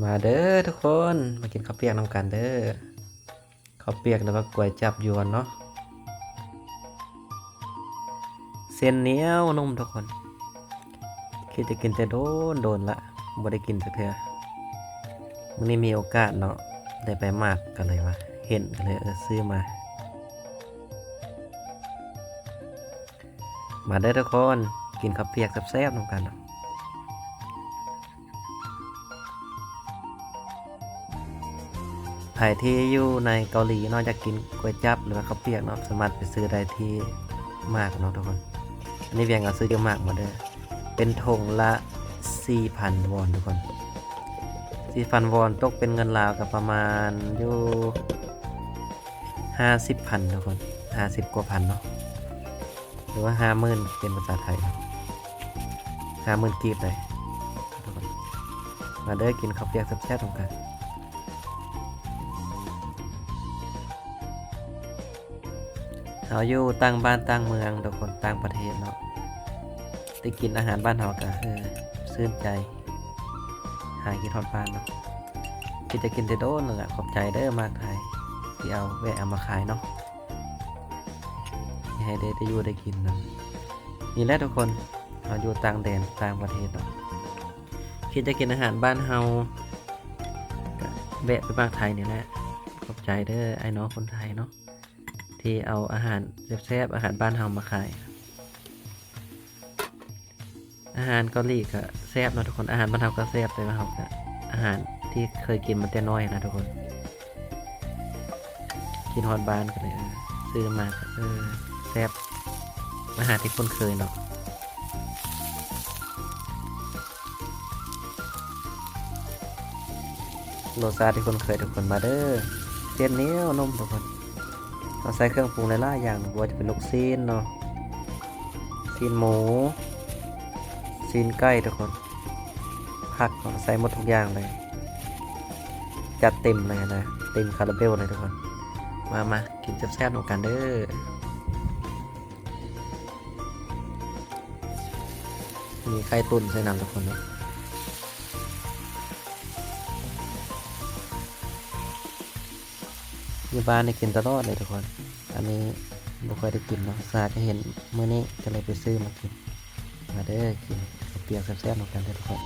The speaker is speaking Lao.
ມາເດີທຸກຄົນ ມາກິນເຂົ້າປຽກນຳກັນເດີ. ເຂົ້າປຽກ ຫຼືວ່າກວຍຈັບຢວນເນາະ ເສັ້ນໜຽວນຸ້ມທຸກຄົນ. ຄິດຈະກິນແຕ່ໂດນໆລະ ບໍ່ໄດ້ກິນຈັກເທື່ອ. ມື້ນີ້ມີໂອກາດເນາະ ໄດ້ໄປໝາກ ກໍເລີຍວ່າເຫັນ ກໍເລີຍ ເອີ ຊື້ມາ. ມາເດີທຸກຄົນ ກິນເຂົ້າປຽກແຊບໆນຳກັນເນາະ. ໃຜທີ່ຢູ່ໃນເກົາຫຼີເນາະ ຢາກກິນກວຍຈັບ ຫຼືວ່າເຂົ້າປຽກເນາະ ສາມາດໄປຊື້ໄດ້ທີ່ໝາກເນາະທຸກຄົນ. ອັນນີ້ວຽງເອົາຊື້ຢູ່ໝາກໝົດເດີ. ເປັນຖົງລະສີ່ພັນວອນທຸກຄົນ ສີ່ພັນວອນ ຕົກເປັນເງິນລາວກໍປະມານຢູ່ຫ້າສິບພັນທຸກຄົນ ຫ້າສິບກວ່າພັນເນາະ ຫຼືວ່າຫ້າໝື່ນ ເປັນພາສາໄທເນາະ ຫ້າໝື່ນກີບໄດ໋ທຸກຄົນ. ມາເດີ ກິນເຂົ້າປຽກແຊບໆນຳກັນ. ເຮົາຢູ່ຕ່າງບ້ານຕ່າງເມືອງທຸກຄົນ ຕ່າງປະເທດເນາະ ໄດ້ກິນອາຫານບ້ານເຮົາກະ ເອີ ຊື່ນໃຈ ຫາຍຄິດຮອດບ້ານເນາະ. ຄິດຈະກິນແຕ່ໂດນແລ້ວລະ. ຂອບໃຈເດີໝາກໄທທີ່ເອົາ ແວະເອົາມາຂາຍເນາະ ທີ່ໃຫ້ໄດ້ ໄດ້ຢູ່ໄດ້ກິນນຳ. ນີ້ແຫຼະທຸກຄົນ ເຮົາຢູ່ຕ່າງແດນຕ່າງປະເທດເນາະ ຄິດຈະກິນອາຫານບ້ານເຮົາກະແວະໄປໝາກໄທນີ້ແຫຼະ. ຂອບໃຈເດີອ້າຍນ້ອງຄົນໄທເນາະ ທີ່ເອົາອາຫານແຊບໆ ອາຫານບ້ານເຮົາມາຂາຍ. ອາຫານເກົາຫຼີກະແຊບເນາະທຸກຄົນ ອາຫານບ້ານເຮົາກະແຊບ ແຕ່ວ່າເຮົາກະ ອາຫານທີ່ເຄີຍກິນມາແຕ່ນ້ອຍນະທຸກຄົນ ຄິດຮອດບ້ານກໍເລີຍ ເອີ ຊື້ມາກະ ເອີ ແຊບ ອາຫານທີ່ຄຸ້ນເຄີຍເນາະ. ລົດຊາດທີ່ຄຸ້ນເຄີຍທຸກຄົນ ມາເດີ ເສັ້ນໜຽວນຸ້ມທຸກຄົນ. ເຮົາໃສ່ເຄື່ອງປຸງຫຼາຍໆຢ່າງ ບໍ່ວ່າຈະເປັນລູກຊີ້ນເນາະ ຊີ້ນໝູ ຊີ້ນໄກ່ທຸກຄົນ ຜັກ ເຮົາໃສ່ໝົດທຸກຢ່າງເລີຍ ຈັດເຕັມເລີຍນະ ເຕັມຄາຣາເບວເລີຍທຸກຄົນ. ມາ ມາກິນແຊບໆນຳກັນເດີ. ມີໄຂ່ຕຸນໃສ່ນຳທຸກຄົນເນາະ ຢູ່ບ້ານນີ້ກິນຕະຫຼອດເລີຍທຸກຄົນ. ອັນນີ້ບໍ່ຄ່ອຍໄດ້ກິນເນາະ ສາກະເຫັນມື້ນີ້ກະເລີຍໄປຊື້ມາກິນ. ມາເດີ ກິນເຂົ້າປຽກແຊບໆນຳກັນເດີທຸກຄົນ.